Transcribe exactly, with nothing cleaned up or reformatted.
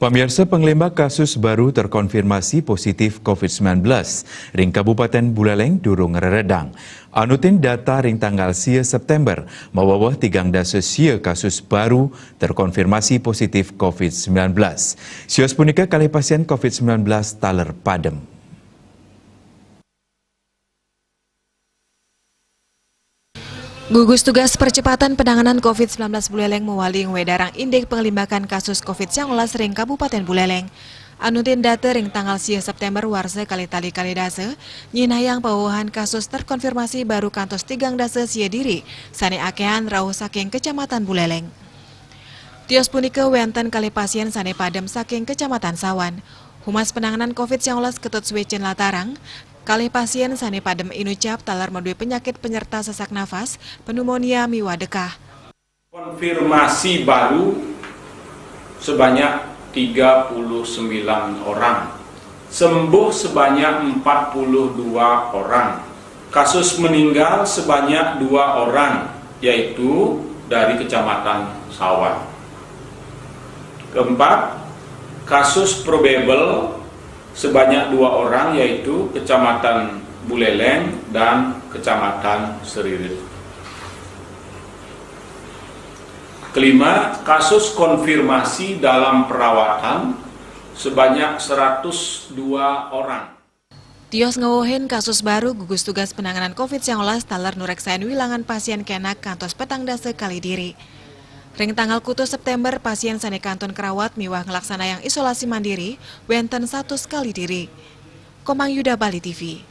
Pamiarsa, panglimbak kasus baru terkonfirmasi positif covid sembilan belas ring Kabupaten Buleleng durung reredang. Anutin data ring tanggal sia September, maweweh tigang dasa sia kasus baru terkonfirmasi positif covid sembilan belas. Sios punika kalih pasien covid sembilan belas taler padem. Gugus Tugas Percepatan Penanganan covid sembilan belas Buleleng mawali ngwedarang indik panglimbakan kasus covid sembilan belas ring Kabupaten Buleleng. Anutin data ring tanggal sia September warsa kalih tali kalih dasa, nyinahang pawewehan kasus terkonfirmasi baru kantos tigang dasa sia diri, sane akehan rauh saking Kecamatan Buleleng. Tios punika wenten kalih pasien sane padem saking Kecamatan Sawan. Humas Penanganan covid sembilan belas Ketut Swecen Latarang, kalih pasien sane padem inucap taler madue penyakit penyerta sesak nafas, pneumonia miwah dekah. Konfirmasi baru sebanyak tiga puluh sembilan orang. Sembuh sebanyak empat puluh dua orang. Kasus meninggal sebanyak dua orang, yaitu dari Kecamatan Sawan. Keempat, kasus probable sebanyak dua orang, yaitu Kecamatan Buleleng dan Kecamatan Seririt. Kelima, kasus konfirmasi dalam perawatan sebanyak seratus dua orang. Tios ngewehin kasus baru, gugus tugas penanganan covid sembilan belas taler nureksain wilangan pasien kenak kantos petang dasa kalih diri. Ring tanggal kutus September, pasien sane kantun kerawat miwah nglaksanayang isolasi mandiri wenten satus kalih diri. Komang Yuda, Bali T V.